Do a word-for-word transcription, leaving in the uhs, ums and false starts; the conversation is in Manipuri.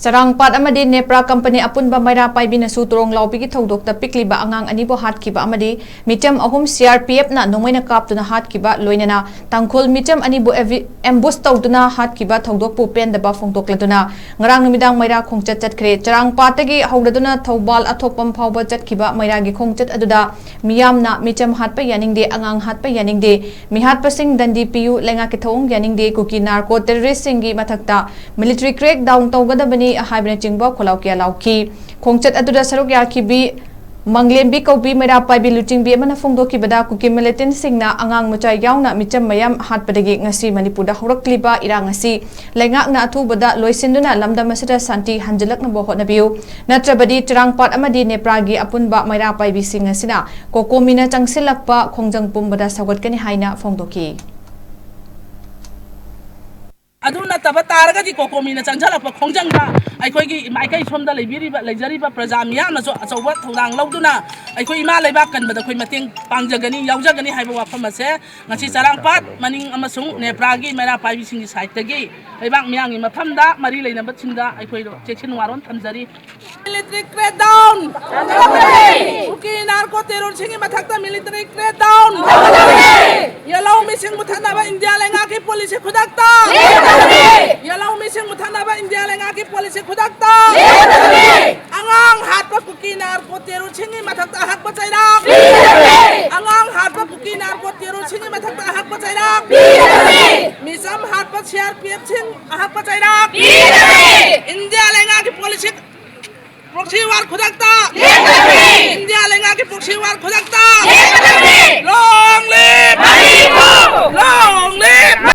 ꯆꯔꯥꯡꯄꯥꯠ ꯑꯃꯗꯤ ꯅꯦꯄ꯭ꯔꯥ ꯀꯝꯄꯅꯤ ꯑꯄꯨꯟꯕ ꯃꯩꯔꯥ ꯄꯥꯏꯕꯤꯅꯁꯨ ꯇꯣꯔꯣꯡ ꯂꯥꯎꯕꯤꯒꯤ ꯊꯧꯗꯣꯛꯇ ꯄꯤꯛꯂꯤꯕ ꯑꯉꯥꯡ ꯑꯅꯤꯕꯨ ꯍꯥꯠꯈꯤꯕ ꯑꯃꯗꯤ ꯃꯤꯆꯝ ꯑꯍꯨꯝ ꯁꯤ ꯑꯥꯔ ꯄꯤ ꯑꯦꯐꯅ ꯅꯣꯡꯃꯩꯅ ꯀꯥꯞꯇꯨꯅ ꯍꯥꯠꯈꯤꯕ, ꯂꯣꯏꯅꯅ ꯇꯥꯡꯈꯨꯜ ꯃꯤꯆꯝ ꯑꯅꯤꯕꯨ ꯑꯦꯚꯤ-, ꯑꯦꯝꯕꯨꯁ ꯇꯧꯗꯨꯅ ꯍꯥꯠꯈꯤꯕ ꯊꯧꯗꯣꯛꯄꯨ ꯄꯦꯟꯗꯕ ꯐꯣꯡꯗꯣꯛꯂꯗꯨꯅ ꯉꯔꯥꯡ ꯅꯨꯃꯤꯗꯥꯡ ꯃꯩꯔꯥ ꯈꯣꯡꯆꯠ ꯆꯠꯈ꯭ꯔꯦ꯫ ꯆꯔꯥꯡꯄꯥꯠꯇꯒꯤ ꯍꯧꯔꯗꯨꯅ ꯊꯧꯕꯥꯜ ꯑꯊꯣꯛꯄꯝ ꯐꯥꯎꯕ ꯆꯠꯈꯤꯕ ꯃꯩꯔꯥꯒꯤ ꯈꯣꯡꯆꯠ ꯑꯗꯨꯗ ꯃꯤꯌꯥꯝꯅ ꯃꯤꯆꯝ ꯍꯥꯠꯄ ꯌꯥꯅꯤꯡꯗꯦ, ꯑꯉꯥꯡ ꯍꯥꯠꯄ ꯌꯥꯅꯤꯡꯗꯦ, ꯃꯤꯍꯥꯠꯄꯁꯤꯡ ꯗꯟꯗꯤ ꯄꯤꯌꯨ, ꯂꯩꯉꯥꯛꯀꯤ ꯊꯧꯑꯣꯡ ꯌꯥꯅꯤꯡꯗꯦ, ꯀꯨꯀꯤ ꯅꯥꯔꯀꯣ ꯇꯦꯔꯣꯔꯤꯁꯁꯤꯡꯒꯤ ꯃꯊꯛꯇ ꯃꯤꯂꯤꯇꯔꯤ ꯀ꯭ꯔꯦꯛ ꯗꯥꯎꯟ ꯇꯧꯒꯗꯕꯅꯤ ꯍꯥꯏꯕꯅꯆꯤꯡꯕ ꯈꯣꯜꯂꯥꯎ ꯀꯌꯥ ꯂꯥꯎꯈꯤ꯫ ꯈꯣꯡꯆꯠ ꯑꯗꯨꯗ ꯁꯔꯨꯛ ꯌꯥꯈꯤꯕꯤ ꯃꯪꯂꯦꯝꯕꯤ ꯀꯧꯕꯤ ꯃꯩꯔꯥ ꯄꯥꯏꯕꯤ ꯂꯨꯆꯤꯡꯕꯤ ꯑꯃꯅ ꯐꯣꯡꯗꯣꯛꯈꯤꯕꯗ, ꯀꯨꯀꯤ ꯃꯤꯂꯤꯇꯦꯟꯁꯤꯡꯅ ꯑꯉꯥꯡ ꯃꯆꯥ ꯌꯥꯎꯅ ꯃꯤꯆꯝ ꯃꯌꯥꯝ ꯍꯥꯠꯄꯗꯒꯤ ꯉꯁꯤ ꯃꯅꯤꯄꯨꯔꯗ ꯍꯧꯔꯛꯂꯤꯕ ꯏꯔꯥꯡ ꯑꯁꯤ ꯂꯩꯉꯥꯛꯅ ꯑꯊꯨꯕꯗ ꯂꯣꯏꯁꯤꯟꯗꯨꯅ ꯂꯝꯗꯝ ꯑꯁꯤꯗ ꯁꯥꯟꯇꯤ ꯍꯟꯖꯤꯜꯂꯛꯅꯕ ꯍꯣꯠꯅꯕꯤꯌꯨ, ꯅꯠꯇ꯭ꯔꯕꯗꯤ ꯆꯔꯥꯡꯄꯥꯠ ꯑꯃꯗꯤ ꯅꯦꯄ꯭ꯔꯥꯒꯤ ꯑꯄꯨꯟꯕ ꯃꯩꯔꯥ ꯄꯥꯏꯕꯤꯁꯤꯡ ꯑꯁꯤꯅ ꯀꯣꯀꯣꯃꯤꯅ ꯆꯪꯁꯤꯜꯂꯛꯄ ꯈꯣꯡꯖꯪ ꯄꯨꯝꯕꯗ ꯁꯧꯒꯠꯀꯅꯤ ꯍꯥꯏꯅ ꯐꯣꯡꯗꯣꯛꯈꯤ꯫ ꯑꯗꯨ ꯅꯠꯇꯕ ꯇꯥꯔꯒꯗꯤ ꯀꯣꯀꯣꯃꯤꯅ ꯆꯪꯁꯤꯜꯂꯛꯄ ꯈꯣꯡꯖꯪꯗ ꯑꯩꯈꯣꯏꯒꯤ ꯃꯥꯏꯀꯩ ꯁꯣꯝꯗ ꯂꯩꯕꯤꯔꯤꯕ, ꯂꯩꯖꯔꯤꯕ ꯄ꯭ꯔꯖꯥ ꯃꯤꯌꯥꯝꯅꯁꯨ ꯑꯆꯧꯕ ꯊꯧꯗꯥꯡ ꯂꯧꯗꯨꯅ ꯑꯩꯈꯣꯏ ꯏꯃꯥ ꯂꯩꯕꯥꯛ ꯀꯟꯕꯗ ꯑꯩꯈꯣꯏ ꯃꯇꯦꯡ ꯄꯥꯡꯖꯒꯅꯤ, ꯌꯥꯎꯖꯒꯅꯤ ꯍꯥꯏꯕ ꯋꯥꯐꯝ ꯑꯁꯦ ꯉꯁꯤ ꯆꯔꯥꯡꯄꯥꯠ ꯃꯅꯤꯡ ꯑꯃꯁꯨꯡ ꯅꯦꯄ꯭ꯔꯥꯒꯤ ꯃꯩꯔꯥ ꯄꯥꯏꯕꯤꯁꯤꯡꯒꯤ ꯁꯥꯏꯠꯇꯒꯤ ꯂꯩꯕꯥꯛ ꯃꯤꯌꯥꯝꯒꯤ ꯃꯐꯝꯗ ꯃꯔꯤ ꯂꯩꯅꯕꯁꯤꯡꯗ ꯑꯩꯈꯣꯏ ꯆꯦꯛꯁꯤꯟ ꯋꯥꯔꯣꯜ ꯊꯝꯖꯔꯤ꯫ Military crackdown! ꯀꯨꯀꯤ ꯅꯥꯔꯀꯣ ꯇꯦꯔꯣꯔꯁꯤꯡꯒꯤ ꯃꯊꯛꯇ military crackdown! ꯌꯦꯜꯍꯧ ꯃꯤꯁꯤꯡ ꯃꯨꯊꯠꯅꯕ ꯏꯟꯗꯤꯌꯥ ꯂꯩꯉꯥꯛꯀꯤ ꯄꯣꯂꯤꯁꯤ ꯈꯨꯗꯛꯇ! ꯌꯦꯜꯍꯧ ꯃꯤꯁꯤꯡ ꯃꯨꯊꯠꯅꯕ ꯏꯟꯗꯤꯌꯥ ꯂꯩꯉꯥꯛꯀꯤ ꯄꯣꯂꯤꯁꯤ ꯈꯨꯗꯛꯇ! ꯑꯉꯥꯡ ꯍꯥꯠꯄ ꯀꯨꯀꯤ ꯅꯥꯔꯀꯣ ꯇꯦꯔꯣꯔꯁꯤꯡꯒꯤ ꯃꯊꯛꯇ ꯑꯍꯛꯄ ꯆꯩꯔꯥꯛ! ꯑꯉꯥꯡ ꯍꯥꯠꯄ ꯀꯨꯀꯤ ꯅꯥꯔꯀꯣ ꯇꯦꯔꯣꯔꯁꯤꯡꯒꯤ ꯃꯊꯛꯇ ꯑꯍꯛꯄ ꯆꯩꯔꯥꯛ! ꯃꯤꯆꯝ ꯍꯥꯠꯄ ꯁꯤ ꯑꯥꯔ ꯄꯤ ꯑꯦꯐꯁꯤꯡ ꯑꯍꯛꯄ ꯆꯩꯔꯥꯛ! ꯏꯟꯗꯤꯌꯥ ꯂꯩꯉꯥꯛꯀꯤ ꯄꯣꯂꯤꯁꯤ ꯄ꯭ꯔꯣꯛꯁꯤ ꯋꯥꯔ ꯈꯨꯗꯛꯇ! ꯏꯟꯗꯤꯌꯥ ꯂꯩꯉꯥꯛꯀꯤ ꯄ꯭ꯔꯣꯛꯁꯤ ꯋꯥꯔ ꯈꯨꯗꯛꯇ! Long live! Long live!